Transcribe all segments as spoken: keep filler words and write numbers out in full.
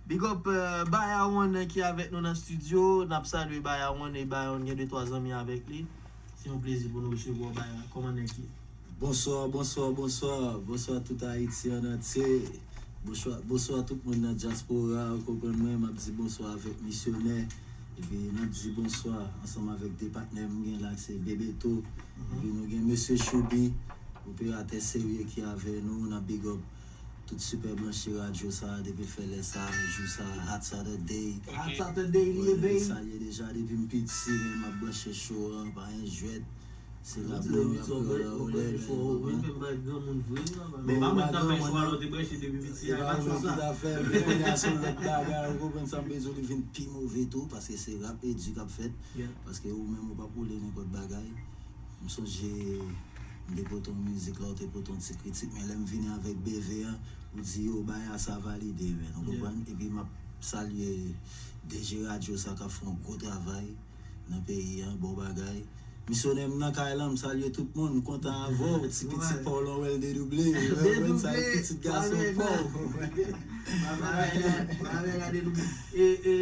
Big up euh, Bayawan ki avèk nou nan studio. N ap salye Bayawan e Bayawan gen de twa zanmi avèk li. Se yon plezi pou nou resevwa Bayawan. Kòman nèg ye? Bonswa, bonswa, bonswa. Bonswa tout Ayiti an antye. Bonswa, bonswa tout moun nan dyaspora. Ou konprann mwen, m ap di bonswa avèk misyonè. Epi n ap di bonswa ansanm avèk de patnè m gen la, se Bebeto. Epi nou gen Mesye Choubi, operatè serye ki avè nou. N ap big up tout sipè branche radyo sa a depi l fè lè sa a, jou sa a, Hot Saturday. Hot Saturday li ye, baby. Salye deja depi m piti, men m ap branche show an, pa gen jwèt. Se la blan rap kreyòl la ou lè, men ou konprann. Bon, ou pa granmoun vre, non, men pa mwen ki ta fè chwa la, ou te branche depi piti, e pa granmoun ki ta fè l, men kounye a se yon lòt bagay, ou konprann sa m bezwen li vin pi move tou, paske se rap edi k ap fèt, paske ou menm ou p ap woule nenpòt bagay. M sonje m te pote yon mizik la, ou te pote yon ti kritik, men lè m vini avèk B V an, ou di yo, bagay sa valide, men, ou konprann? Epi m ap salye D J radyo sa k ap fè yon gwo travay nan peyi an, bon bagay. Misyonè m nan kay lan, m salye tout moun, m kontan avè w, ti piti pa w lan wè l dedouble, ou konprann sa, pitit gason pa w. Bagay la dedouble. E, e,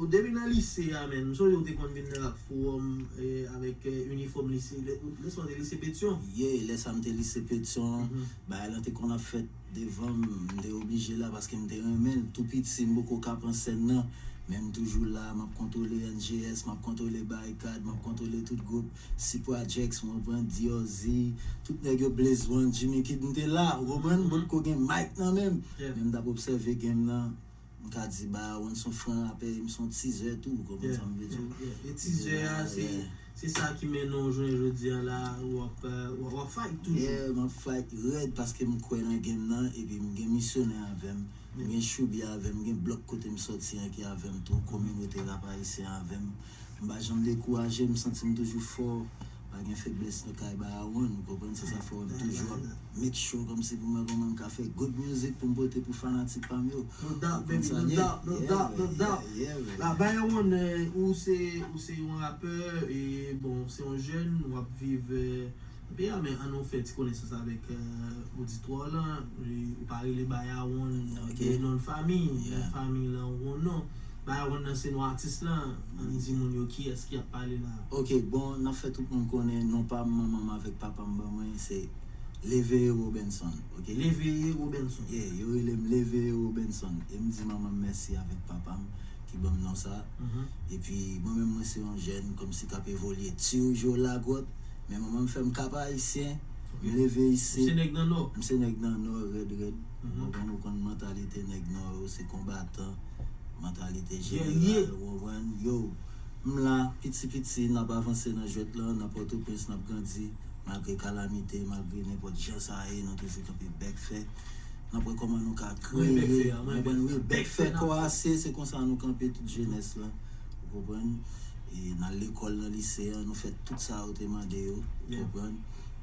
depi nan lise a, men, m sonje ou te konn vin nan Rap Forum e, avèk e, inifòm lise, lè, lè sa w te lise Petyon. Yeah, lè sa m te lise Petyon, bagay lan te konn ap fèt devan m, m te oblije la paske m te renmen l. Tou piti, m poko ka pran sèn nan, men m toujou la, m ap kontwole N G S, m ap kontwole Barikad, m ap kontwole tout gwoup, C Projects, mwen pran D R Z, tout nèg yo, Blaze One, Jimmy Kid, m te la, ou konprann? M potko gen mic nan men m, men m t ap obsève game nan. M ka di Bayawan se yon fran rapè, m se yon tizè tou, ou konprann sa m vle di w? E tizè a, se, se sa ki mennen w jounen jodi a la, w ap, w ap, w ap fight toujou. Yeah, m ap fight rèd paske m kwè nan game nan, epi m gen misyonè avè m, m gen Choubi avè m, m gen blòk kote m sòti an ki avè m tou, kominote rap ayisyen avè m. M pa janm dekouraje, m santi m toujou fò. Pa gen feblès nan kay Bayawan, ou konprann? Se sa fè m toujou ap make sure kòmsi pou m wè kòman m ka fè good music pou m pote pou fanatik pa m yo. No doubt, baby, no doubt, no doubt, no doubt. La Bayawan, ou se, ou se yon rapè, e bon, se yon jèn, w ap viv nan peyi a, men ann nou fè ti konesans avèk oditwa w lan. Ou pa rele Bayawan, gen non fanmi, non fanmi lan ou yon non. Bayawan nan se non atis lan, ann di moun yo kiyès ki ap pale la. Ok, bon, n ap fè tout moun konnen non pa m, manman m avèk papa m ban mwen, se Leveye Robenson, ok? Leveye Robenson. Yeah, yo rele m Leveye Robenson. E m di manman m mèsi avèk papa m ki ban m non sa. Epi mwen menm mwen se yon jèn kòmsi k ap evolye Tirijou Lagwòt, men manman m fè m Kap Ayisyen, m leve isit. Ou se nèg nan Nò? M se nèg nan Nò, rèd, rèd. Ou konprann, ou konn mantalite nèg Nò yo, se konbatan, mantalite jeneral, ou konprann? Yo, m la, piti piti, n ap avanse nan jwèt lan, nan Pòtoprens, n ap grandi, malgre kalamite, malgre nenpòt jan sa ye, nou toujou kanpe bèk fè. N ap wè kòman nou ka kreye, ou konprann, wi, bèk fè kò ase, se konsa nou kanpe tout jenès lan, ou konprann? E n al lekòl nan lise an, nou fè tout sa yo te mande yo, ou konprann?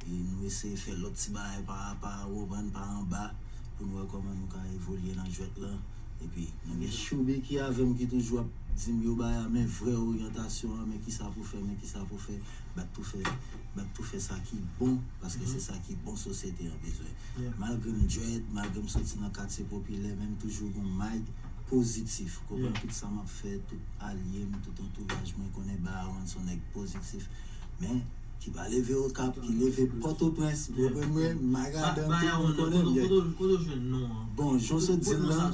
E nou eseye fè lòt ti bagay pa apa, ou konprann, pa anba, pou nou wè kòman nou ka evolye nan jwèt lan. Epi, nou gen Choubi ki avè m, ki toujou ap di m yo bagay a, men vrè oryantasyon an, men kisa pou fè, men kisa pou fè. Bat pou fè, bat pou fè sa ki bon, paske se sa ki bon sosyete an bezwen. Malgre m dread, malgre m soti nan katye popilè, men m toujou gon mic pozitif. Konprann tout sa m ap fè, tout alye m, tout antouraj mwen, konnen Bayawan se yon nèg pozitif. Men, ki pa leve Okap, ki leve Pòtoprens, ou konprann mwen, Magadan, tout moun konnen m. Kote w jwenn non an? Bon, jan w sot di l lan,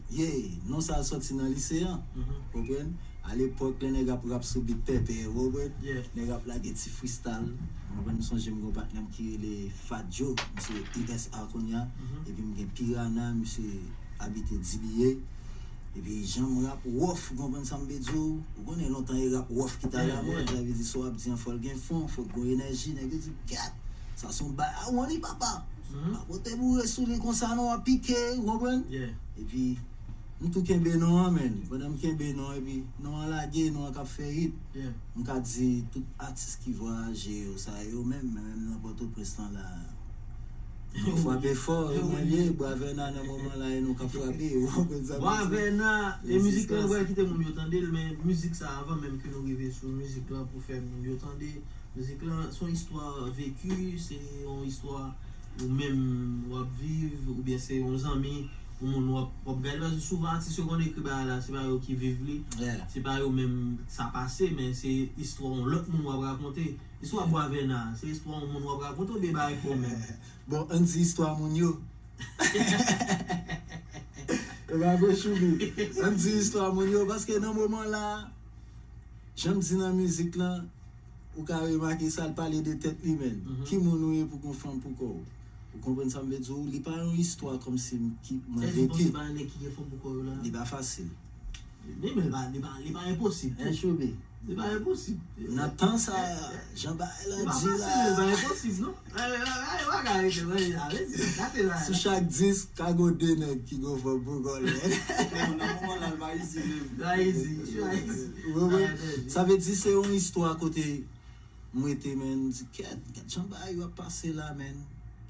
yeah, non sa a soti nan lise an, konprann? Alepòk, lè nèg ap rap sou beat pèpè, ou konprann? Nèg ap lage ti freestyle. Ou konprann, m sonje m gon patnè m ki rele Fat Joe, misye U S A kounye a. Epi m gen Piranha, misye abite D B A. Epi jan m rap wòf, ou konprann sa m vle di w? Ou konnen lontan e rap wòf ki t a lamòd, sa vle di sa w ap di an fò l gen fon, fò l gon enèji, nèg yo di, kèt, sa se yon Bayawan li papa. Pa pote boure sou li konsa non, w ap pike, ou konprann? Epi, m tou kenbe non an, men. Pandan m kenbe non an, epi non an lage, non an k ap fè hit. M ka di tout atis ki vwayaje yo, sa yo menm, men menm nan Pòtoprens lan la, nou frape fò, e mwen l ye, Bravèna nan moman la, e nou k ap frape, ou konprann sa m vle di? Bravèna, e mizik lan, nou pral kite moun yo tande l, men mizik sa, avan menm ke nou rive sou mizik lan pou fè moun yo tande, mizik lan, se yon istwa veki, se yon istwa ou menm w ap viv, oubyen se yon zanmi yon moun w ap, w ap gade, paske souvan atis yo konn ekri bagay la, se pa yo ki viv li, se pa yo menm sa pase, men se istwa yon lòt moun w ap rakonte. Istwa Bwavèna, se istwa yon moun w ap rakonte oubyen bagay pa w menm? Bon, ann di istwa moun yo. E pa vre, Choubi. Ann di istwa moun yo, paske nan moman la, jan m di nan mizik lan, ou ka remake sa, l pale de tèt li menm. Ki moun ou ye pou gon fanm pou kò w? Ou konprann sa m vle di w? Li pa yon istwa kòmsi m ki mwen veke. Li pa fasil. Li pa, li pa, li pa enposib. Hein, Choubi? Li pa enposib. Nan tan sa, jan bagay la di la. Li pa fasil, li pa enposib, non. Sou chak dis, ka gon de nèg ki gon fanm pou kò l. Nan moman la, l pa izi menm. Li pa izi, li pa izi. Ou konprann? Sa vle di se yon istwa kote m rete, men, m di, kèt, kèt, jan bagay yo ap pase la, men.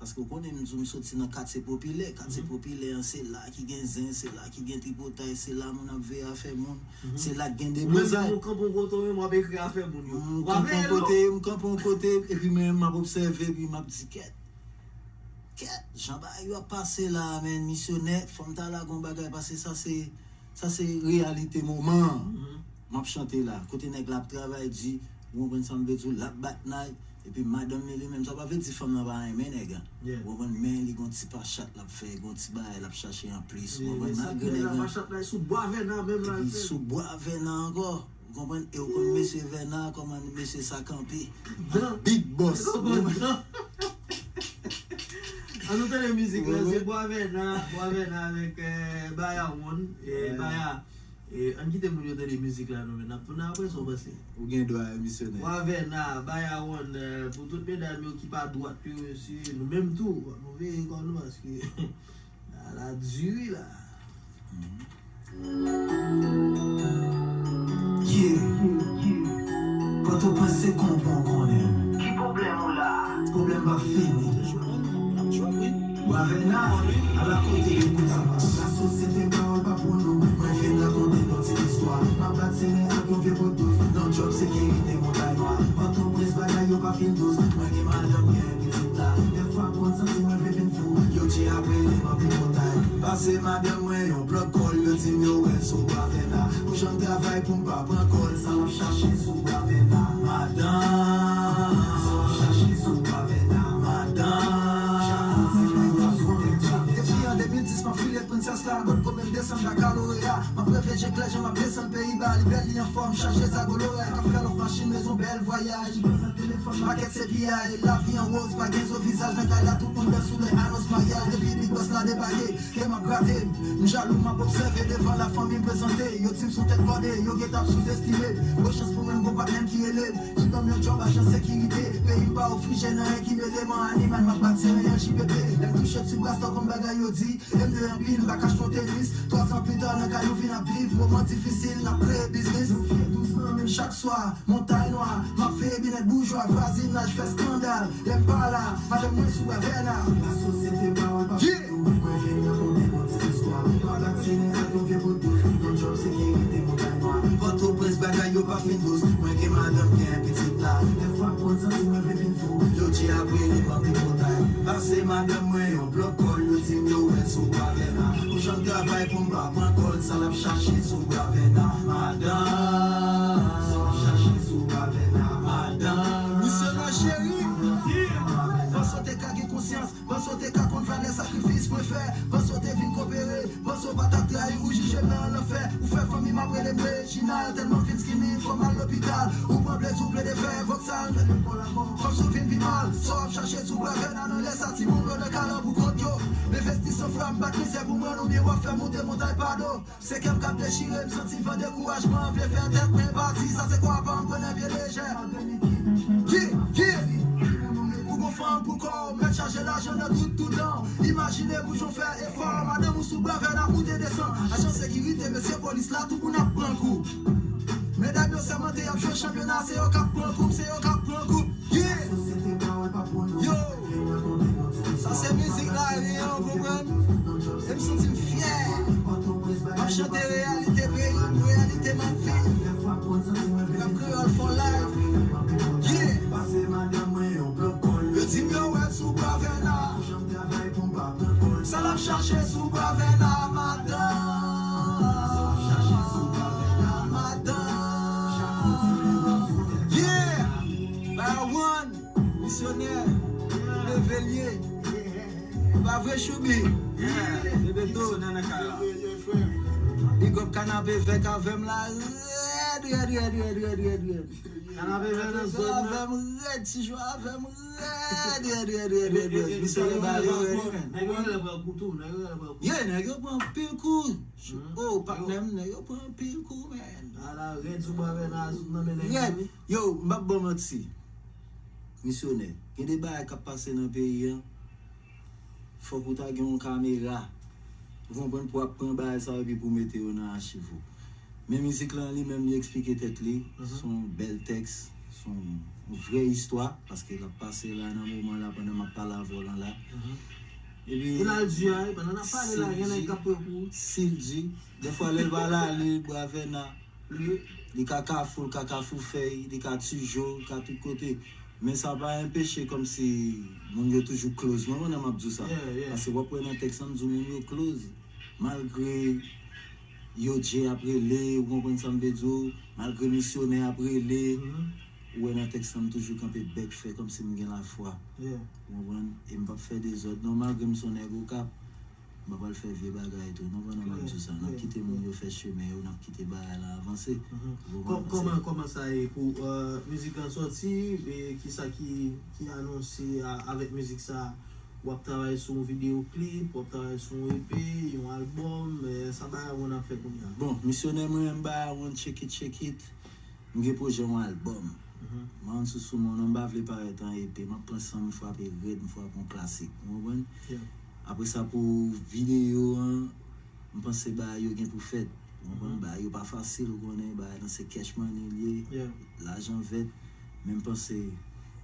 Paske w konnen, m di w, m soti nan katye popilè. Katye popilè an, se la ki gen zen, se la ki gen tripotay, se la moun ap veye afè moun, se la k gen deblozay. Ou menm, ou kanpe yon kote, ou menm, w ap ekri afè moun yo. M kanpe yon kote, m kanpe yon kote, epi mwen menm, m ap obsève, epi m ap di, kèt, kèt, jan bagay yo ap pase la, men, misyonè, fò m ta lage yon bagay, paske sa se, sa se reyalite moman an. M ap chante la. Kote nèg la ap travay di, ou konprann sa m vle di w, l ap bat nay, epi madanm li, li menm, sa pa vle di fanm nan pa renmen nèg an. Ou konprann, men li gon ti pachat l ap fè, gon ti bagay l ap chache anplis, ou konprann, malgre nèg la. Pachat la sou bwa vèna menm la. Epi sou bwa vèna ankò, ou konprann, e ou konn mesye vèna, kòman mesye sa kanpe. Big boss. An nou tande mizik la, se Bwa Vèna, Bwa Vèna avèk, eh, Baya One, eh, Baya. E, ann kite moun yo tande mizik la, nou menm n ap tounen apre, sa w panse? Ou gen dwa, misyonè. Bwa Vèna, Baya One, eh, pou tout medam yo ki pa dwat yo, mesye, nou menm tou, fòk nou veye kò nou, paske la, la di wi la. Yeah. Pòtoprens se konpon konnen. Ki pwoblèm ou la? Pwoblèm pa fini. Bwa Vèna, ala kote yo kout sa. Lasosyete pawòl pa pou nou. Mwen vin rakonte nou ti istwa. M ap atire ak yon vye bout douz nan djòb sekirite Montay Nwa. Pòtoprens bagay yo pa fin dous. Mwen gen madanm, gen pitit la. Dèfwa m konn santi mwen vle vin fou. Yo tchè apre li m ap vin Montay. Pase madanm mwen yon blòk kòl, yo di m yo wè l sou Bwa Vèna. Pou jan m travay pou m pa pran kòl, sa l ap chache sou Bwa Vèna. Madanm, sa l ap chache sou Bwa Vèna. Madanm, depi an de mil dis m ap file Princess la, bòt kòm m desann Bakaloreya. M ap reve je klè jan m ap desann peyi ba, li bèl, li anfòm, chaje zago lorèy, k ap fè lòf machin, rezon bèl vwayaj. Pakèt se piyay, lavi an woz, pa gen zo vizaj nan kay la, tout moun bèl sou lè anons maryaj. Depi Big Boss la debake, kè m ap grate, m jalou, m ap obsève devan lafanmi m prezante. Yo di m se yon tèt kòde, yo gentan ap souzestime. Bon chans pou mwen, m gon patnè m ki rele m, li ban m yon djòb ajan sekirite. Peyi m pa ofri jèn anyen ki mele m an animal, m ap bat seren an J P P. Lè m touche ti bras tan kòm bagay yo di, M de anpil, m pa ka achte yon tenis. Twa zan pita, nan kay nou vin ap viv. Moman difisil, n ap kreye biznis. Nou fè douz nan men chak swa, Montay Nwa. M ap veye binèt boujwa, vwazinaj fè eskandal. Lè m pa la, madanm mwen sou Bwa Vèna. Lasosyete pawòl pa pou nou. Mwen vin rakonte yon ti istwa. M ap atire ak yon vye bout douz. Yon djòb sekirite Montay Nwa. Pòtoprens bagay yo pa fin dous. Mwen gen madanm, gen pitit la. Dèfwa m konn santi mwen vle vin fou. Yo tchè apre li m ap vin Montay. Pase madanm mwen yon blòk kòl, yo di m yo wè l sou Bwa Vèna. Pou jan m travay pou m pa pran kòl, sa l ap chache sou Bwa Vèna. Madanm, sa l ap chache sou Bwa Vèna. Madanm. Misyonè cheri, panse w te ka gen konsyans, panse w te ka konn valè sakrifis mwen fè, panse w te vin kopere, panse w pa t ap trayi, ou jije m nan lanfè, ou fè fanmi m ap rele m Rejinal, tèlman m vin skinny, fò m al lopital, ou pran plezi, w plede fè vòksal, kòmsi w vin pi mal, sa w ap chache sou Bwa Vèna, nan lè sa timoun yo nan kalan pou kont yo. M envesti san fwa, m bat mizè pou mwen, oubyen w ap fè moute montay pa do. Se kè m k ap dechire, m santi van dekourajman vle fè tèt mwen pati, sa se kwa pa m pran nan pye lejè. Yeah, yeah. Pou gon fanm pou kò w, mèt chaje lajan nan tout toutan. Imajine boujon fè efò, madanm ou sou Bwa Vèna ou te desann. Ajan sekirite, mesye polis la, tout moun ap pran kou. Medam yo sèmante y ap jwe chanpyona, se yo k ap pran koup, se yo k ap pran koup. Yeah! Yo! Sa se mizik lari an, ou konprann? E m santi m fyè. M ap chante reyalite peyi m, reyalite m ap viv. Rap kreyòl for life. Yeah! Yo di m yo wè l sou Bwa Vèna. Sa l ap chache sou Bwa Vèna. Vre Choubi. Bebeto. Big up Kanape Vèk avè m la. Rèd, rèd, rèd, rèd, rèd, rèd, rèd. Kanape Vèk nan zòn nan. Avè m rèd, Ti Jwa avè m rèd, rèd, rèd, rèd, rèd, rèd. Misye le ba yo rèd, man. Nèg yo rele pran kou tou, nèg yo rele pran kou. Yeah, nèg yo pran pil kou. Oh, patnè m, nèg yo pran pil kou, man. Ala rèd sou bwa vè nan azout nan men nèg yo. Yo, m p ap ban manti. Misyonè. Gen de bagay k ap pase nan peyi an. Fòk ou ta gen yon kamera. Ou konprann, pou ap pran bagay sa yo epi pou mete yo nan achiv ou. Men mizik lan li menm li eksplike tèt li. Se yon bèl tèks, se yon vrè istwa, paske l ap pase la nan moman la pandan m ap pale avè w lan la. Epi e la l di a, wi, pandan n ap pale la, gen nèg k ap pran kou. Si l di, dèfwa lè l pa la, li bwa vè nan. Li ka kafou, li ka kafou fèy, li ka tijo, li ka tout kote. Men sa pa enpeche kòmsi moun yo toujou close. Mwen, mwen, m ap di w sa. Paske w ap wè nan tèks lan, m di w moun yo close. Malgre yo Dje ap rele, ou konprann sa m vle di w, malgre misyonè ap rele, ou wè nan tèks lan, m toujou kanpe bèk fè kòmsi m gen lafwa. Ou konprann? E m p ap fè dezòd non, malgre m se yon nèg Okap. M pa pral fè vye bagay tou non, pandan m ap di w sa. N ap kite moun yo fè chemen yo, n ap kite bagay la avanse. Kòman, kòman sa ye pou mizik lan sòti? Kisa ki, ki anonse avèk mizik sa? W ap travay sou yon videyo klip, w ap travay sou yon E P, yon albòm, sa bagay w ap fè kounye a? Bon, misyonè mwen, m ba yon check it, check it. M gen pwojè yon albòm. Mann sou sou mon non, m pa vle parèt an E P. M ap pran san m, m frape rèd, m frape yon klasik. Ou konprann? Apre sa, pou videyo an, m panse bagay yo gen pou fèt. Ou konprann? Bagay yo pa fasil, ou konnen, bagay lan se cash money li ye, lajan vèt. Men m panse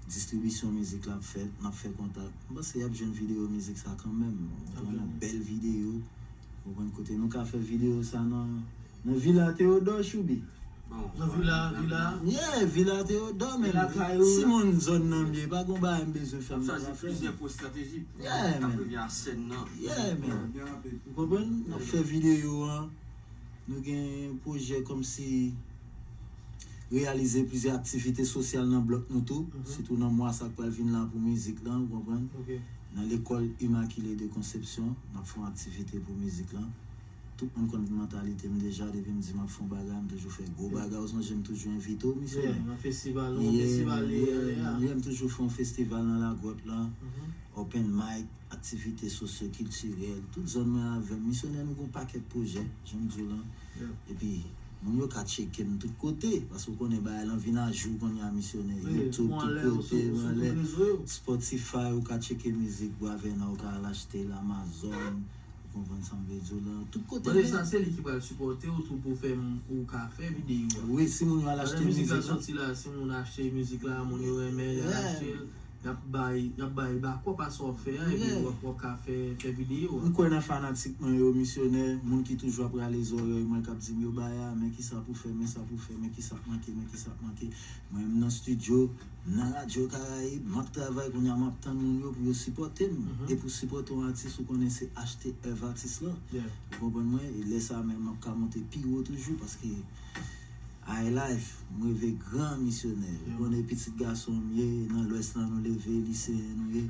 distribisyon mizik la ap fèt, n ap fè kontak. M panse y ap jwenn videyo mizik sa kanmenm. Ou konprann? Yon bèl videyo. Ou konprann? Kote nou ka fè videyo sa nan Nan Vila Teodò, Choubi. Nan Vila, Vila. Yeah, Vila Teodò, men. Ti moun zòn nan m ye, pa gon bagay m bezwen fè m pa ka fè. Plizyè pwòs estrateji. Yeah, man. Apre vin a sèn nan. Yeah, man. Ou konprann? N ap fè videyo an. Nou gen pwojè kòmsi reyalize plizyè aktivite sosyal nan blòk nou tou, sitou nan mwa sa k pral vin la pou mizik lan, ou konprann? Nan lekòl Immaculée de Conception, n ap fè yon aktivite pou mizik lan. Tout moun konn mantalite m deja, depi m di m ap fè yon bagay, m toujou fè gwo bagay. Ou sonje m toujou envite w, misyonè? Nan festival, nan festival li ale a. Yeah, m toujou fè yon festival nan Lagwòt lan. Open mic, aktivite sosyo-kiltirèl, tout zòn mwen avè m. Misyonè, nou gen yon pakèt pwojè, jan m di w lan. Epi, moun yo ka tcheke m tout kote, paske w konnen bagay lan vin ajou kounye a, misyonè. YouTube, tout kote, anlè, Spotify, ou ka tcheke mizik Bwa Vèna, ou ka al achte l Amazon, ou konprann sa m vle di w lan, tout kote. Mande sa, se li ki pral sipòte w tou pou fè m, pou w ka fè videyo a. Wi, si moun yo al achte mizik la. Lè mizik la sòti la, si moun achte mizik la, moun yo renmen, y al achte l. Y ap bay, y ap bay bakòp a sa w ap fè a, epi w ap, w ap ka fè, fè videyo a. M kwè nan fanatik mwen yo, misyonè, moun ki toujou ap rale zòrèy mwen, k ap di m yo bay a, men kisa pou fè, men sa pou fè, men kisa k manke, men kisa k manke. Mwen, m nan estidyo, m nan Radyo Karayib, m ap travay kounye a, m ap tann moun yo pou yo sipòte m. E pou sipòte yon atis, ou konnen se achte èv atis lan. Ou konprann mwen? E lè sa a menm, m ap ka monte pi wo toujou, paske High life, m reve gran misyonè. Ou konnen pitit gason m ye, nan lwès lan nou leve, liseyen nou ye.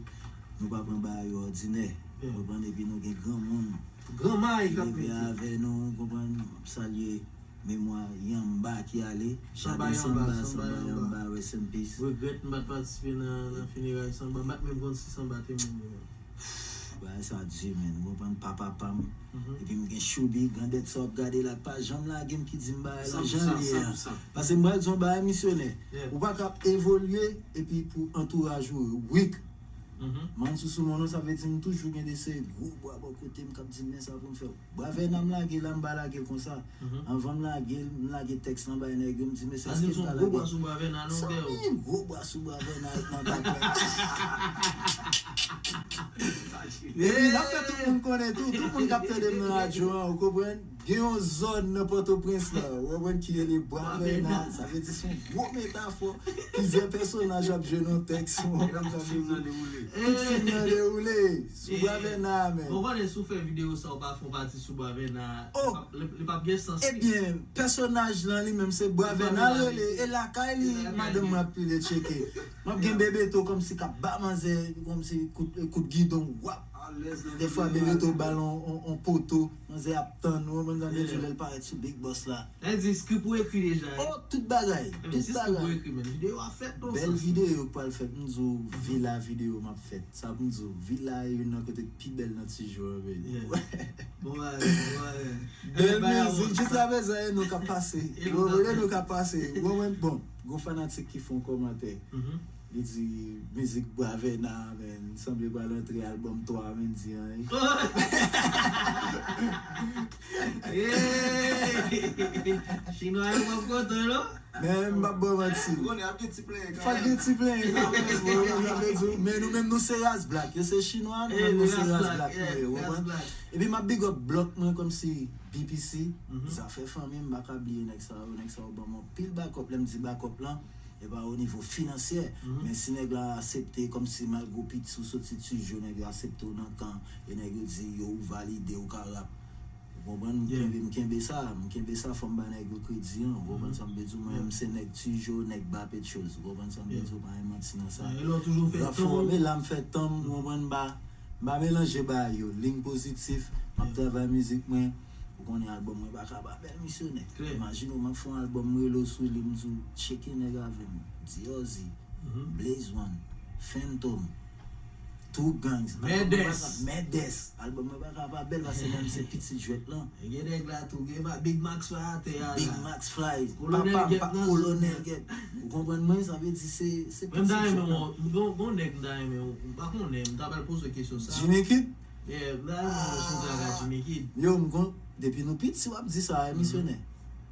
Nou pa pran bagay yo òdinè. Ou konprann? Epi nou gen granmoun ki leve avè nou, ou konprann? M ap salye memwa Yanmba ki ale. Jaden Sanba, Sanba Yanmba, rest in peace. Regrèt m pa t patisipe nan, nan fineray Sanba. M pa t menm konn si Sanba te mouri. Bagay sa di, men, ou konprann, papa pa m. Epi m gen Choubi, grandèt sa w ap gade la, k pa janm lage m, ki di m bagay lan jan l ye a. Paske m pral di w yon bagay, misyonè. Ou pa ka ap evolye epi pou antouraj ou weak. Mann sou sou mon non, sa vle di m toujou gen de seri gwo bwa bò kote m k ap di m men sa pou m fè. Bwa Vèna m lage la, m pa lage l konsa. Anvan m lage l, m lage tèks lan bay nèg yo, m di, mesye, èske m ka lage? Zanmi m, gwo bwa sou Bwa Vèna, non, frè. Gwo bwa sou Bwa Vèna nan bak la. Epi, n ap fè tout moun konnen tou, tout moun k ap tande m nan radyo an, ou konprann? Gen yon zòn nan Pòtoprens la, ou konprann, ki rele Bwa Vèna. Sa vle di se yon gwo metafò. Plizyè pèsonaj ap jwe nan tèks, ou konprann sa m vle di? Tout fim nan dewoule sou Bwa Vèna, men. Bon, konnen si w fè videyo sa, w pa fè yon pati sou Bwa Vèna, li p ap, li p ap gen sans. Ebyen, pèsonaj lan li menm se Bwa Vèna l rele, e lakay li, madanm mwen ap pile tcheke. M ap gen Bebeto kòmsi k ap ba manzè, kòmsi kout, kout gidon, w ap Dèfwa Bebeto ba l on, on, on poto, manzè ap tann, ou konprann sa m vle di w, lè l parèt sou Big Boss la. Sa vle di script ou ekri deja. Oh, tout bagay, tout bagay. Bèl mizik, bèl videyo k pral fèt, m di w, vila videyo m ap fèt. Sa pou m di w, vila e youn nan kote k pi bèl nan Ti Jou an, baby. Bon bagay, bon bagay. Bèl mizik, jis apre sa, e nou k ap pase. Ou konprann, e nou k ap pase. Ou konprann? Bon, gon fanatik ki fè yon kòmantè. Li di, mizik Bravena, man, sanble pral antre albòm twa Wendyy an, wi. Chinwa yo p ap kontan, non? Men m p ap ba w manti. Fòk gen ti plenyen kanmenm, bro, sa vle di, men nou menm nou se ras blak. Yo se chinwa, nou menm nou se ras blak, nou ye, ou konprann? Epi m ap big up blòk mwen kòmsi B P C, zafè fanmi m, m pa ka bliye nèg sa yo, nèg sa yo ban m anpil backup, lè m di backup lan, e pa o nivo finansyè, men si nèg la aksepte, kòmsi malgre w piti, w soti Ti Jou, nèg yo aksepte w nan kan, e nèg yo di, yo, ou valide, ou ka rap. Ou konprann? M kenbe, m kenbe sa, m kenbe sa, fò m ba nèg yo kredi an, ou konprann sa m vle di w? Mwen menm se nèg Ti Jou, nèg Bapetchoz, ou konprann sa m vle di w? Pa gen manti nan sa. Rap fò, men la m fè tan m, ou konprann, m pa, m pa melanje bagay yo, liy pozitif, m ap travay mizik mwen, ou konnen albòm mwen pa ka pa bèl misyonè. Imajine w, m ap fè yon albòm, m rele w sou li, m di w, tcheke nèg avè m, Diorzi, Blaze One, Phantom, Two Gangs, Mèdès. Albòm mwen pa ka pa bèl, paske mwen se pitit jwèt lan. Gen nèg la tou, gen Big Max Fly atè a la. Big Max Fly, papa m pa Kolonèl Gèt. Ou konprann mwen, sa vle di se, se pitit jwèt lan. Gon, gon nèg m ta renmen, m pa konnen, m ta pral poze w kesyon sa. Jimmy Kid? Yeah, m ta renmen w sou trak a Jimmy Kid. Yo, m gon, depi nou piti w ap di sa, wi, misyonè.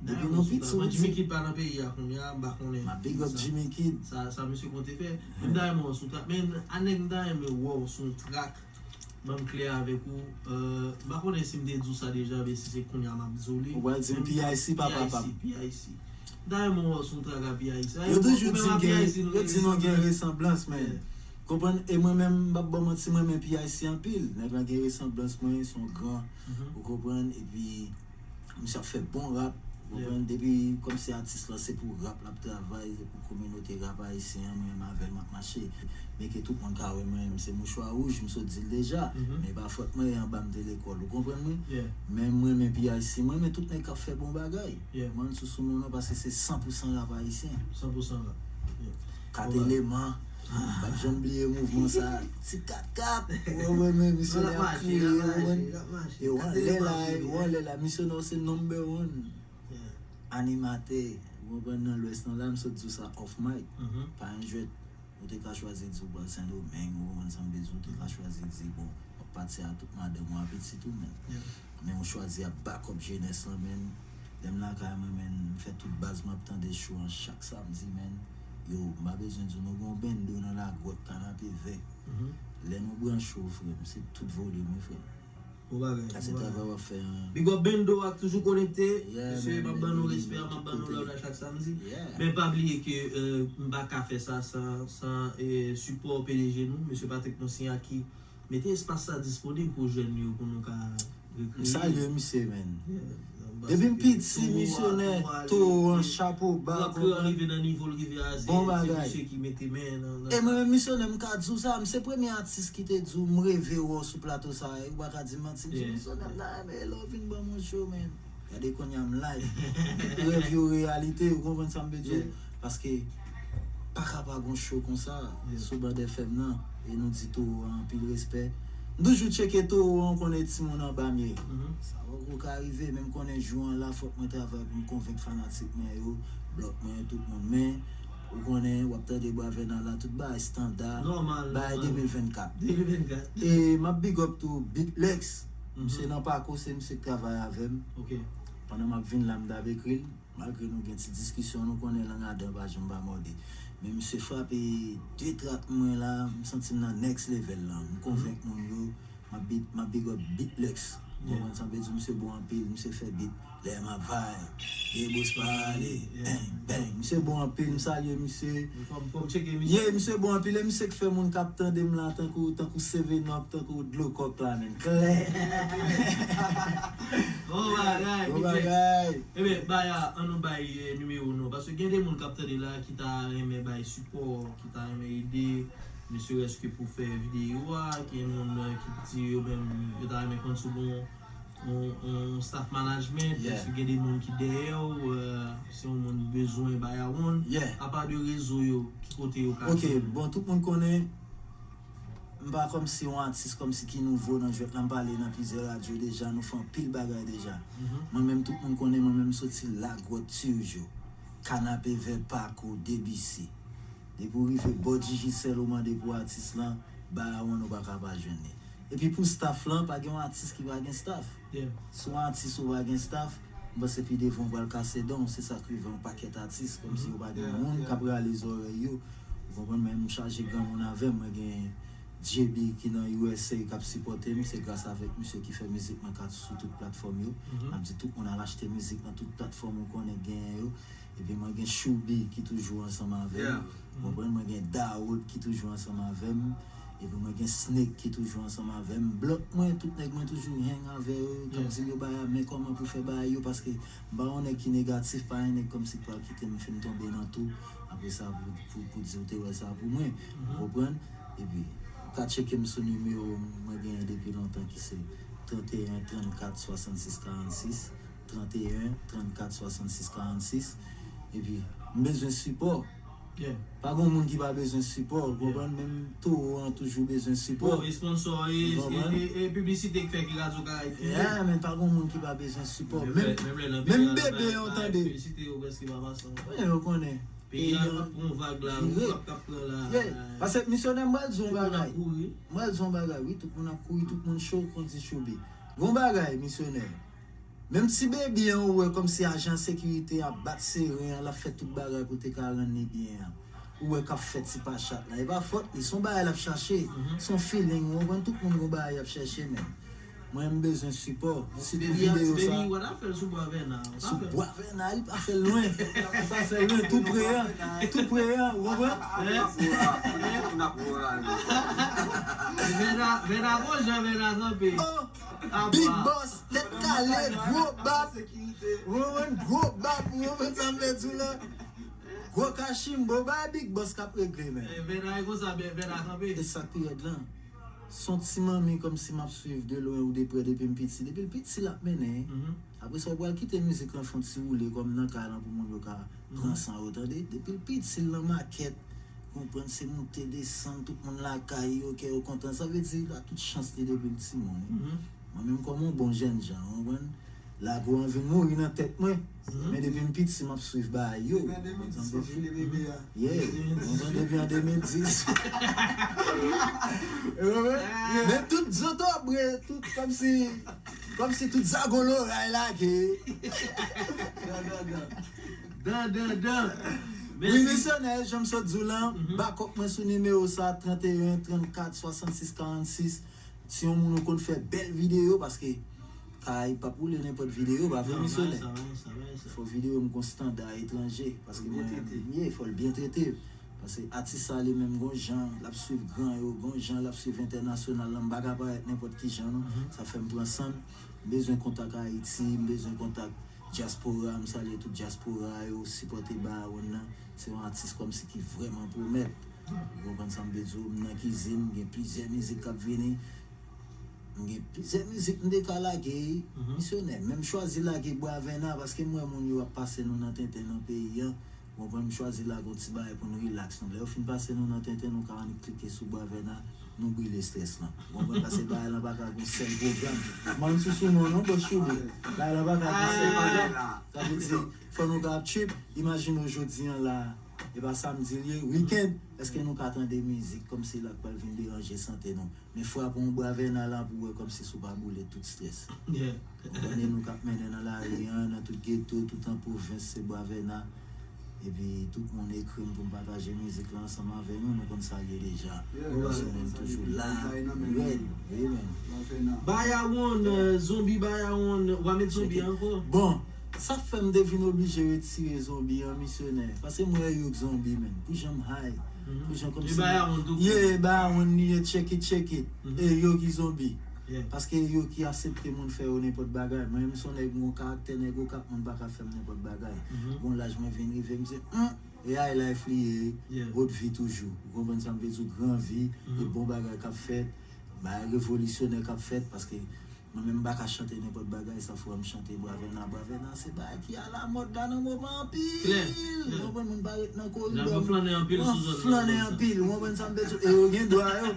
Depi nou piti w ap di. Jimmy Kid pa nan peyi a kounye a, m pa konnen. M ap big up Jimmy Kid. Sa, sa misye konte fè. Men m ta renmen w sou trak, men a nèg m ta renmen wè w sou trak. Ban m klè avèk ou, euh, m pa konnen si m te di w sa deja, men si se kounye a m ap di w li. Ou pral di m P I C, papa p ap. P I C, P I C. M ta renmen w sou trak a P I C. Yo toujou di m gen, yo di nou gen resanblans, men. Konprann? E mwen menm, m p ap ba w manti, mwen renmen P I C anpil. Nèg la gen resanblans mwen, se yon gran. Ou konprann? Epi, misye ap fè bon rap, ou konprann? Depi kòmsi atis lan se pou rap l ap travay, se pou kominote rap ayisyen an, mwen menm avè l m ap mache. Byenke tout moun ka wè mwen menm se mouchwa wouj, m sot di l deja, men pa fòt mwen, e anba m te lekòl, ou konprann mwen? Men mwen renmen P I C, mwen renmen tout nèg k ap fè bon bagay. Mwen sou sou moun nan paske se san pou san rap ayisyen. San pou san rap. Kat eleman, m p ap janm bliye mouvman sa. Ti kat kat, ou konprann mwen, misyonè ap kriye, ou konprann? Yo, anlè la, yo, anlè la, misyonè se number one animatè, ou konprann, nan Lwès lan la, m sot di w sa off mic. Pa yon jwèt, ou te ka chwazi di w pral Sendomeng, ou konprann sa m vle di w, ou te ka chwazi di, bon, w ap pati a tout madanm ou a pitit ou, men. Men ou chwazi ap backup jenès lan, men. Lè m lakay mwen, men, m fè tout baz m ap tande show an chak samdi, men. Yo, m pa bezwen di w, nou gen yon bendo nan lagwòt, Kanapevè. Lè nou branche w, frè m, se tout volim, wi, frè m. Bon bagay, bon bagay. Sa se travay w ap fè an. Big up Bendo a k toujou konekte. Mesye, m ap ban nou respè, m ap ban nou love la chak samdi. Men pa bliye ke, euh, m pa ka fè sa san, san, eh, sipò P D G nou, mesye Patrick Monsignat ki mete espas sa disponib pou jèn yo, pou nou ka rekreye. M salye misye, men. Depi m piti, misyonè, Towo an, chapo ba, konprann? Bon bagay. E mwen menm, misyonè, m ka di w sa, m se premye atis ki te di w m reve wè w sou plato sa, e ou pa ka di m manti, m di misyonè, m ta renmen lè w vin ban m yon show, men. Gade kounye a m live. Tout rèv yo reyalite, ou konprann sa m vle di w? Paske pa ka pa gon show konsa sou Band F M nan. E nou di Towo a anpil respè. M toujou tcheke Towo a, ou konnen timoun anba m ye. Sa poko ka rive, men m konnen jou an la, fòk mwen travay pou m konvenk fanatik mwen yo, blòk mwen, tout moun. Men, ou konnen, w ap tande Bravena la, tout bagay estanda, bagay de mil vennkat. De mil vennkat. E m ap big up tou Beat Lex. Misye nan Pako, se misye k travay avè m. Pandan m ap vin la, m t ap ekri l. Malgre nou gen ti diskisyon, nou konnen lang adan pa janm pa mòde. Men misye frape de trak mwen la, m santi m nan next level la. M konvenk moun yo, m ap big, m ap big up Beat Lex. Ou konprann sa m vle di, misye bon anpil, misye fè beat. Lè m ap vibe, Debous pa ale, bang, bang. Misye bon anpil, m salye misye. Fò m, fò m tcheke misye. Yeah, misye bon anpil, e misye k fè moun k ap tande m la tankou, tankou Seven Up, tankou dlo kòk la, men. Klè. Bon bagay, Beat Lex. Bon bagay. Ebyen, bay a, an nou bay, eh, nimewo nou. Paske gen de moun k ap tande la ki ta renmen bay sipò, ki ta renmen ede, Ne serait-ce que pou fè videyo a, gen moun ki di yo menm yo ta renmen konn si w gen yon staff management, èske gen de moun ki dèyè w, si yon moun bezwen Baya One, apa de rezo yo, ki kote yo ka jwenn ou? Ok, bon, tout moun konnen, m pa kòmsi yon atis kòmsi ki nouvo nan jwèt la, m pale nan plizyè radyo deja, nou fè anpil bagay deja. Mwen menm, tout moun konnen, mwen menm, m soti Lagwòt, Turgeau, Kanapevè, Pako, Debisi. Depi w rive bò Digicel, ou mande pou atis lan, Baya One, ou pa ka pa jwenn li. Epi pou staff lan, pa gen yon atis ki pa gen staff. Si yon atis ou pa gen staff, m panse pi devan ou pral kase dan w, se sa k rive yon pakèt atis, kòmsi yo pa gen moun k ap rale zòrèy yo. Ou konprann, men m chaje granmoun avè m, mwen gen J B ki nan U S A k ap sipòte m, se gras avèk misye ki fè mizik mwen ka sou tout platfòm yo. M ap di tout moun al achte mizik nan tout platfòm ou konnen genyen yo. Epi mwen gen Choubi ki toujou ansanm avè m. Ou konprann? Mwen gen Dawood ki toujou ansanm avè m. Epi mwen gen Snake ki toujou ansanm avè m. Blòk mwen, tout nèg mwen toujou hang avè yo. K ap di m yo bagay, men kòman pou fè bagay yo, paske m pa yon nèg ki negatif, pa yon nèg kòmsi k pral kite m fin tonbe nan tou. Apre sa, pou, pou, pou di w te wè sa pou mwen. Ou konprann? Epi, ou ka tcheke m sou nimewo mwen genyen depi lontan ki se trannteyen trannkat swasannsis karannsis. Trannteyen trannkat swasannsis karannsis. Epi, m bezwen sipò. Pa gen moun ki pa bezwen sipò, ou konprann? Menm towo an toujou bezwen sipò. Bon, e sponsor, e, e, e, e piblisite k fè ki Radyo Karayib Prive. Yeah, men pa gen moun ki pa bezwen sipò. Menm, menm bebe an tande. Piblisite yo prèske pa pase ankò. Wi, yo konnen. Peyi a ap pran vag la, wi, frap k ap pran la. Yeah. Paske misyonè, m pral di yon bagay. M pral di yon bagay, wi, tout moun ap kouri, tout moun cho, konn di Choubi. Gon bagay, misyonè. Menm ti bebe an ou wè kòmsi ajan sekirite ap bat seren an, l ap fè tout bagay pou te ka rann li byen an. Ou wè k ap fè ti pachat la. E pa fòt li, se yon bagay l ap chache. Se yon feeling, ou konprann, tout moun gon bagay y ap chèche, men. Mwen, m bezwen sipò. Si pou videyo sa. Sou Bwa Vèna, li pa fè l lwen. Li pa fè l lwen, tou pre an. Tou pre an, ou konprann? Vèna, Vèna gon jan Vèna kanpe. Big Boss, tèt kale, gwo bab. Ou konprann? Gwo bab, ou konprann sa m vle di w la? Gwo kachimbo, ba Big Boss k ap regle, men. Vèna e konsa, Vèna kanpe. E sa k pi rèd lan, se yon ti manmi kòmsi m ap swiv de lwen ou de prè depi m piti. Depi l piti, l ap mennen. Apre sa, ou pral kite mizik lan fè yon ti woule kòm nan kay lan pou moun yo ka pran san yo, tande. Depi l piti, l nan makèt, konprann, se moute desann, tout moun lakay yo, kè yo kontan. Sa vle di, l a tout chans li depi l timoun, wi. Mwen menm kòm yon bon jènjan, ou konprann, lago an vin mouri nan tèt mwen. Men depi m piti, m ap swiv bagay yo. Depi an de mil dis, ou vin de bebe a. Yeah, ou konprann, depi an de mil dis. Ou konprann? Men tout zotobre, tout kòmsi, kòmsi tout zago loray lage. Dan, dan, dan. Wi, misyonè, jan m sot di w lan, bakòp mwen sou nimewo sa, trannteyen trannkat swasannsis karannsis. Si yon moun ou konn fè bèl videyo, paske Karayib p ap woule nenpòt videyo, pa vre, misyonè? Fò videyo m gon standa etranje, paske mwen, ye, fò l byen trete. Paske atis sa li menm gon jan, l ap swiv gran yo, gon jan l ap swiv entènasyonal lan, m pa ka parèt nenpòt ki jan, non. Sa fè m pran san m. M bezwen kontak Ayiti, m bezwen kontak dyaspora, m salye tout dyaspora yo, sipòte Baya One nan. Se yon atis kòmsi ki vrèman pwomèt. Ou konprann sa m vle di w, m nan kizin, m gen plizyè mizik k ap vini. M gen plizyè mizik m te ka lage, misyonè. Men m chwazi lage Bwa Vèna, paske m wè moun yo ap pase nou nan tenten nan peyi an. Ou konprann, m chwazi lage yon ti bagay pou n rilaks nou. Lè yo fin pase nou nan tenten, nou ka annik klike sou Bwa Vèna, nou brile estrès lan. Ou konprann, paske bagay lan pa ka gon sèl pwogram. Mann sou sou non, non, bòs Choubi. Bagay lan pa ka gon sèl pwogram. Sa vle di, fò nou ka ap trip. Imajine w jodi an la, e pa samdi l ye, wikenn, èske nou ka tande mizik kòmsi la k pral vin deranje sante nou? Men frape yon Bwa Vèna la pou w wè kòmsi si w pa boule tout estrès. Ou konprann, e nou k ap mennen nan lari an, nan tout geto, tout an pwovens, se Bwa Vèna. Epi tout moun ekri m pou m pataje mizik la ansanm avè nou, nou konn sa l ye deja. Misyonè m toujou la, rèd, wi, men. Baya One, euh, zonbi Baya One, w a met zonbi ankò? Bon, sa fè m te vin oblije retire zonbi an, misyonè. Paske m wè yo k zonbi, men. Pou jan m high, pou jan kòmsi. E Baya One tou. Yeah, Baya One li ye, check it, check it. E yo ki zonbi. Paske yo ki aksepte moun fè yo nenpòt bagay. Mwen menm se yon nèg, m gon karaktè nèg Okap, moun pa ka fè m nenpòt bagay. Gon laj mwen vin rive, m di, hmm, E high life li ye, haute vie toujou. Ou konprann sa m vle di w, gran vi, e bon bagay k ap fèt, bagay revolisyonè k ap fèt, paske mwen menm m pa ka chante nenpòt bagay, sa fò m chante Bravèna. Bravèna se bagay ki alamòd la nan moman anpil. Ou konprann, moun pa ret nan koridò. Nèg yo flannen anpil sou zòn nan, flannen anpil, ou konprann sa m vle di w? E yo gen dwa yo.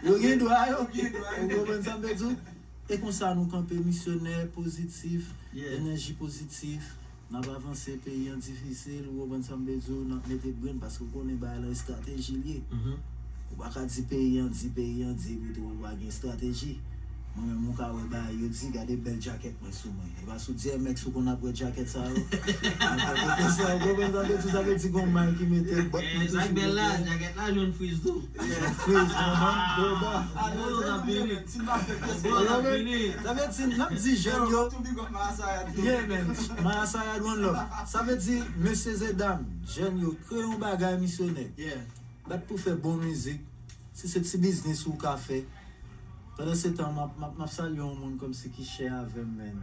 Yo gen dwa yo. Ou konprann sa m vle di w? E konsa nou kanpe, misyonè pozitif, enèji pozitif. N ap avanse, peyi an difisil, ou konprann sa m vle di w, n ap mete grenn, paske w konnen bagay la estrateji l ye. Ou pa ka di peyi an di, peyi an di, epi tou ou pa gen estrateji. Mwen menm ou ka wè bagay yo di, gade bèl djakèt mwen sou mwen. E pa sou D M X ou konn ap wè djakèt sa yo. Ou konprann sa m vle di w, sa vle di gon may ki mete bòt mwen tou sou mwen. Djakèt la jwenn friz tou. Friz, manman, boba. Sa vle di, n ap di jèn yo. Yeah, man. Marasayad, one love. Sa vle di, mesye e dam, jèn yo, kreye yon bagay, misyonè. Bat pou fè bon mizik. Si se ti biznis ou ka fè. Pandan se tan, m ap, m ap, m ap salye yon moun kòmsi ki chè avè m, man.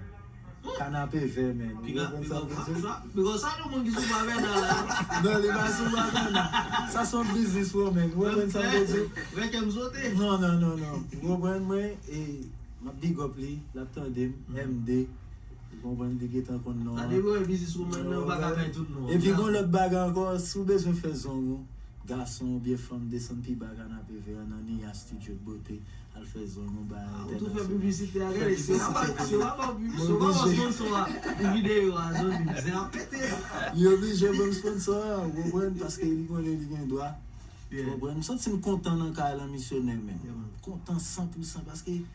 Kanapevè, man. Ou konprann sa m vle di w? Piga sa, yon moun ki sou Bravèna la. Non, li pa sou Bravèna. Sa se yon biznis, bro, man. Ou konprann sa m vle di w? Wè kè m sote. Non, non, non, non. Ou konprann mwen? E m ap big up li, l ap tande m, M D. Ou konprann, li gentan konn non an. Sa depi w wè biznis woman nan, ou pa ka bay tout non an. Epi gon lòt bagay ankò, si w bezwen fè zong ou, gason oubyen fanm, desann pi ba Kanapevè an nan Nia Studio de Beauté, al fè zong ou, bay entènasyonal. Ou tou fè piblisite a, gade, si w pa ba, si w pa ba, si w pa ba sponsor a pou videyo a, zanmi m, zen ap pete. Li oblije ban m sponsor a, ou konprann, paske li konnen li gen dwa. Ou konprann? M santi m kontan nan kay lan, misyonè, men. M kontan san pou san, paske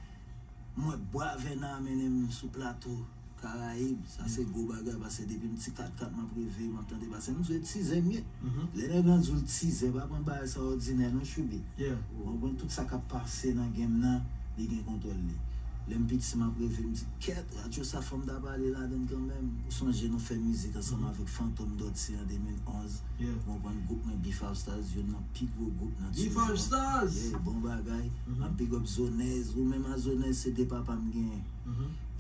m wè Bravèna mennen m sou plato Karayib, sa se gwo bagay, paske depi m ti kat kat m ap reve, m ap tande, paske m di w e tizè m ye. Lè nèg lan di w l tizè, pa pran bagay sa òdinè non, Choubi. Ou konprann, tout sa k ap pase nan game nan, li gen kontwòl li. Lè m piti, m ap reve, m di, kèt, radyo sa fò m ta pale ladann kanmenm. Ou sonje nou fè mizik ansanm avèk Fantom Dutty an de mil onz. Ou konprann, gwoup mwen, B five Stars, youn nan pi gwo gwoup nan Ti Rivyè. Yeah, bon bagay. M ap big up Zonez. Ou menm a Zonez, se de papa m genyen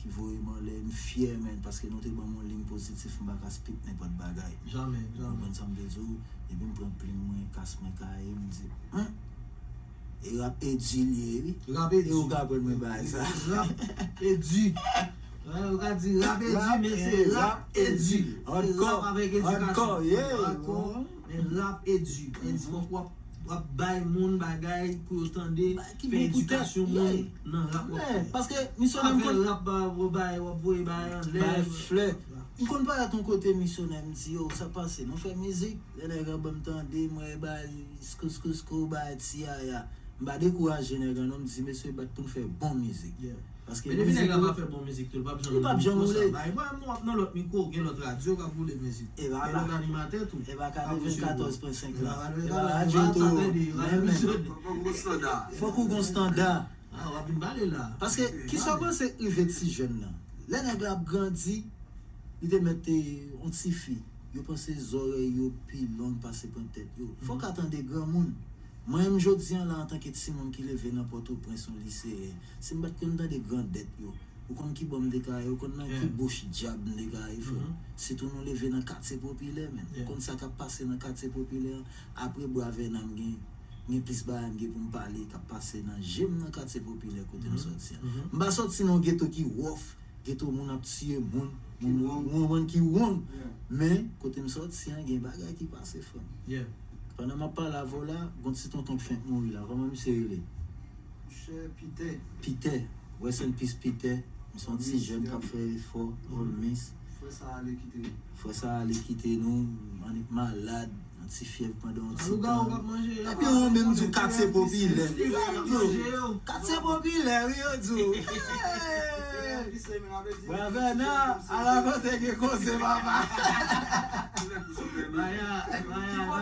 ki voye m anlè. M fyè, man, paske nou te ban m yon liy pozitif, m pa ka spit nenpòt bagay. Ou konprann sa m vle di w? Depi m pran plim mwen, kas mwen kaye, m di, hmm, e rap e di l ye, wi. E ou ka aprann mwen bagay sa. Rap e di. Ou ka di rap e di, men se rap e di. Hardcore, hardcore, yeah. Men rap e di. E di, fòk w ap, w ap bay moun bagay pou yo tande, fè edikasyon moun nan rap w ap fè. Paske misyonè m konn fè rap, w ap bay, w ap voye bagay anlè. Bay flè. M konn parèt yon kote, misyonè, m di, yo, sa pase, nou fè mizik, lè nèg an ban m tande, m wè bay, skou, skou, skou, bay ti yaya. M pa dekouraje nèg an non, m di, mesye, bat pou n fè bon mizik. Paske men depi nèg la pa fè bon mizik tou, li p ap janm li p ap janm roule. Bay mwen, mwen ap nan lòt mikwo, gen lòt radyo k ap roule mizik. Gen lòt animatè tou. E pa katrevenkatòz pwen senk la. E pa radyo tou. Men, men. Fòk ou gon standa. Ah, w ap vin pale la. Paske, kisa w panse k rive ti jèn nan? Lè nèg la ap grandi, li te mèt te yon tifi. Yo panse zòrèy yo pi long pase pran tèt yo. Fòk a tande granmoun. Mwen menm jodi an la, antanke timoun ki leve nan Pòtoprens, yon liseyen, si m pa t konn tande grandèt yo, ou konn ki bò m te ka ye, ou konn nan ki bouch dyab m te ka ye, frè m. Sitou nou leve nan katye popilè, men. Ou konn sa k ap pase nan katye popilè an. Apre Bravèna, m gen, m gen plis bagay m gen pou m pale k ap pase nan je m nan katye popilè kote m sòti an. M pa sòti nan yon geto ki wòf, geto moun ap tiye moun, moun, moun, moun ki wrong. Men, kote m sòti an, gen bagay ki pase, frè m. Pandan m ap pale avè w la, gon ti tonton k fenk mouri la. Kòman misye rele? Monchè, Pitè. Pitè. Rest in peace, Pitè. M se yon ti jèn k ap fè efò, Old Miss. Frè sa ale kite nou. Frè sa ale kite nou, annik malad, yon ti fyèv pandan yon ti tan. Epi ou menm di w katye popilè. Katye popilè, wi, yo di w. Bravèna, ala kote gen koze, papa. Maya, Maya, n ap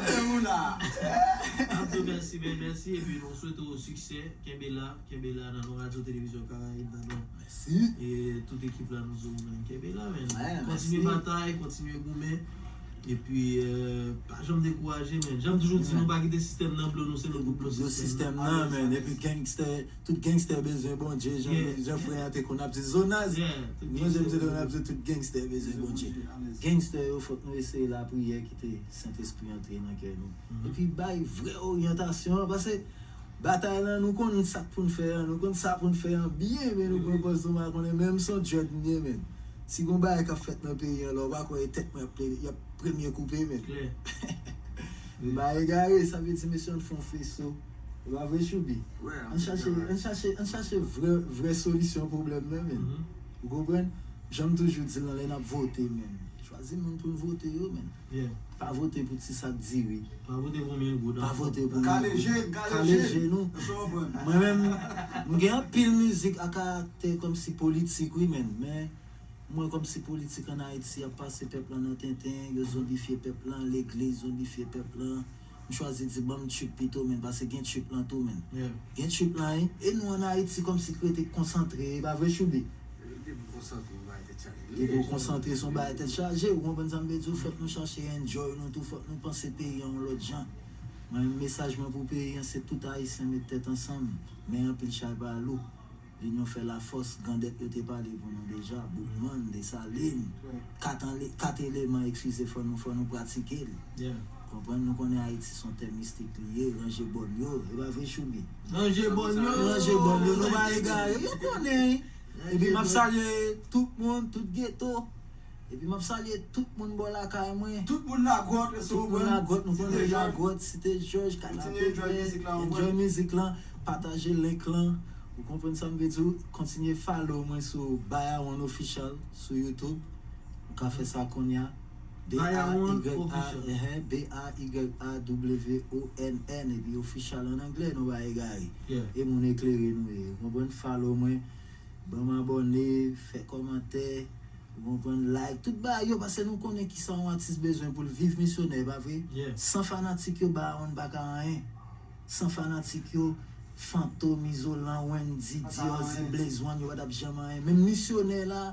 di w mèsi, bèl mèsi, epi nou swete w siksè, kenbe la. Kenbe la nan non Radyo Televizyon Karayib nan non. Mèsi. E tout ekip la, nou di w menm kenbe la, men. Kontinye batay, kontinye goumen. Epi, eh, pa janm dekouraje, men. Jan m toujou di, nou pa kite sistèm nan blo nou, se nou ki blo sistèm nan, men. Epi gangstè, tout gangstè bezwen Bondye, jan, jan frè a te konn ap di Zonaz. Mwen, jan m te konn ap di, tout gangstè bezwen Bondye. Gangstè yo, fòk nou eseye lapriyè, kite Sentespri antre nan kè nou. Epi bay vrè oryantasyon an, paske batay lan, nou konn sa k pou n fè an, nou konn sa pou n fè an byen, men nou pran pòz nou pa konnen, menm si yon dread m ye, men. Si gon bagay k ap fèt nan peyi an la, ou pa kwè e tèt mwen ap plede, y ap premye koupe, men. M pa egare, sa vle di mesye ann fè yon feso. E pa vre, Choubi? Ann chache, ann chache, ann chache vrè, vrè solisyon pwoblèm nan, men. Ou konprann? Jan m toujou di l lan, lè n ap vote, men. Chwazi moun pou n vote yo, men. Pa vote pou ti sak diri. Pa vote pou mil goud. Pa vote pou mil goud. Kale je, kale je nou. Mwen menm, m gen anpil mizik a karaktè kòmsi politik, wi, men. Men, mwen kòmsi politik ann Ayiti ap pase pèp lan nan tenten, yo zonbifye pèp lan, legliz zonbifye pèp lan. M chwazi di ban m trip pito, men, paske gen trip lan tou, men. Gen trip lan, e nou ann Ayiti kòmsi k rete konsantre, e pa vre, Choubi? Depi w konsantre, se yon bagay tèt chaje. Depi w konsantre, se yon bagay tèt chaje. Ou konprann sa m vle di w? Fòk nou chache enjoy nou tou, fòk nou panse peyi an yon lòt jan. Mwen, mesaj mwen pou peyi an, se tout Ayisyen met tèt ansanm. Men anpil chay pa lou. Linyon fè lafòs, grandèt yo te pale pou nou deja. Boukman, Desalin, kat anle-, kat eleman, eskize, fò nou, fò nou pratike l. Konprann, nou konnen Ayiti se yon tè mistik li ye, ranje bòn yo, e pa vre, Choubi? Ranje bòn yo. Ranje bòn yo, nou pa egare, yo konnen. Epi m ap salye tout moun, tout geto. Epi m ap salye tout moun bò lakay mwen. Tout moun Lagwòt, tout moun Lagwòt, nou konnen Lagwòt, Site Jòj, Kanapevè, enjoy mizik lan, pataje link lan. Ou konprann sa m vle di w? Kontinye follow mwen sou Bayawon Official sou YouTube. Ou ka fè sa kounye a. B A Y A, B A Y A W O N N, epi official an anglè, nou pa egare. E moun eklere nou ye. Ou konprann? Follow mwen. Ban m abòne, fè kòmantè, ou konprann, like, tout bagay yo, paske nou konnen kisa yon atis bezwen pou l viv misyonè, pa vre? San fanatik yo, Bayawon pa ka anyen. San fanatik yo, Fantom, Izolan, Wendy, Diorzi, Blaze One, yo pa t ap janm anyen. Menm misyonè la,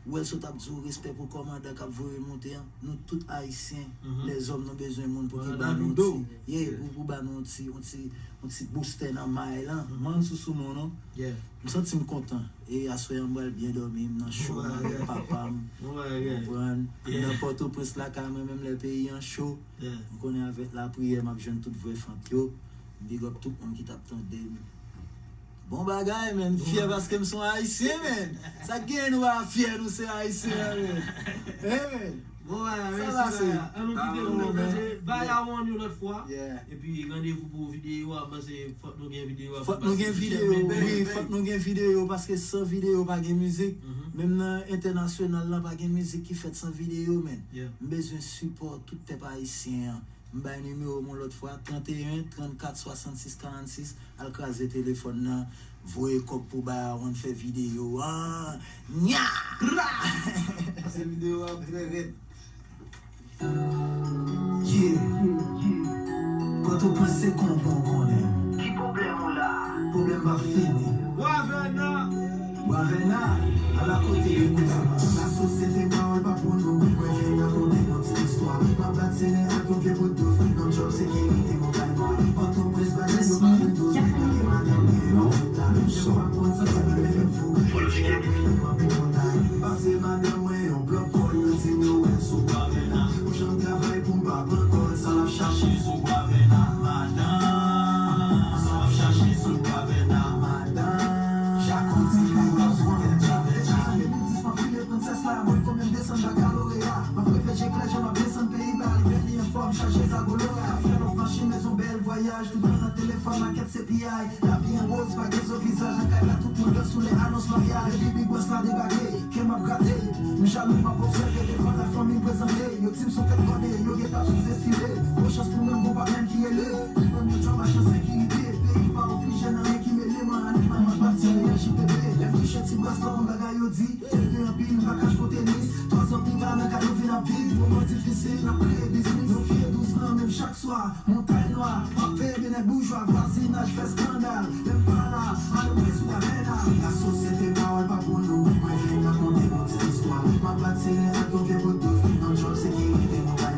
ou wè l sot ap di w respè pou kòmandan k ap voye l monte an. Nou tout Ayisyen, lèzòm, nou bezwen moun pou ki ba nou ti, yeah, pou, pou ba nou yon ti, yon ti, yon ti boustè nan may lan. M ann sou sou nou, non? M santi m kontan. E aswè an m pral byen dòmi, m nan cho, m avèk papa m. Ou konprann? M nan Pòtoprens lakay mwen, menm lè peyi an cho. M konnen avèk lapriyè m ap jwenn tout vrè fant yo. M big up tout moun ki t ap tande m. Bon bagay, men. M fyè paske m se yon Ayisyen, men. Sa k genyen nou pa fyè nou se Ayisyen an, men. Bon bagay, mèsi, Baya. An nou kite nou tande Baya One yon lòt fwa. Epi randevou pou videyo a, m panse fòk nou gen videyo a. Fòk nou gen videyo, wi, fòk nou gen videyo, paske san videyo pa gen mizik. Menm nan entènasyonal lan, pa gen mizik ki fèt san videyo, men. M bezwen sipò tout pèp ayisyen an. M bay nimewo m yon lòt fwa, trannteyen, trannkat, swasannsis, karannsis. Al kraze telefòn nan, voye kòb pou Baya One fè videyo an. Nya! Pra! Pase videyo a trè rèd. Yeah. Pòtoprens se konpon konnen. Ki pwoblèm ou la? Pwoblèm pa fini. Wavèna! Wavèna, ala kote yo koute. Lasosyete pa wè pa pou nou. Mwen vin rakonte yon ti istwa. M ap bat sere ak yon vye bout douz. Nan djòb sekirite Montagne Noire. Pòtoprens bagay yo pa vin douz. Mwen kote madanm gen yon fouta. Yon fwa pran santi mwen vin fou. Pase madanm mwen yon blòk kòl. Mwen di nou wè sou Wavèna. Pou jan m travay pou m pa pran kòl. Sa l ap chache sou Wavèna. Madanm, sa l ap chache sou Wavèna. Madanm. Jakoti pou w ap sou tèt Wavèna. Depi dis m ap file princess la, mwen konbyen m desann bakaloreya. M ap reve je klè, jan m ap desann peyi ba, li bèl, li anfòm, chaje zagolo. Ka fè lòt machin, mezon bèl, vwayaj, tout tan nan telefòn, makèt se piyay. Lavi an woz, pa gen zo vizaj, nan kay la, tout moun dan sou lè anons maryaj. Depi Big Boss la debake, kè m ap grate. M jalou, m ap obsève, devan la fanmi prezante. Yo di m son tèt kòde, yo gentan souzestime. Bon chans pou mwen, bon pa menm ki rele. Li ban m yon djòb ak an sekirite. Peyi pa ofijè, nan men ki mele. Mwen animal, mwen pati, mwen J P P. Lè m touche ti bras la, yon bagay yo di. Tèl gen anpil, m pa ka jwe tenis. Twazan pi ba, nan kay yo vin ap viv. Moman difisil, n ap kreye biznis. Nou fye douz lan, menm chak swa. Montay Nwa, m ap veye byenèt boujwa. Vwazinaj fè eskandal. Lè m pa la, madanm mwen sou Wavèna. Lasosyete pa wè pa pou nou. Mwen vin rakonte yon ti istwa. M ap bat sere ak yon vye bout douz. Nan djòb sekirite, Montay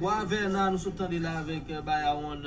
Bwa Vèna, nou sot tande la avèk Bayawan.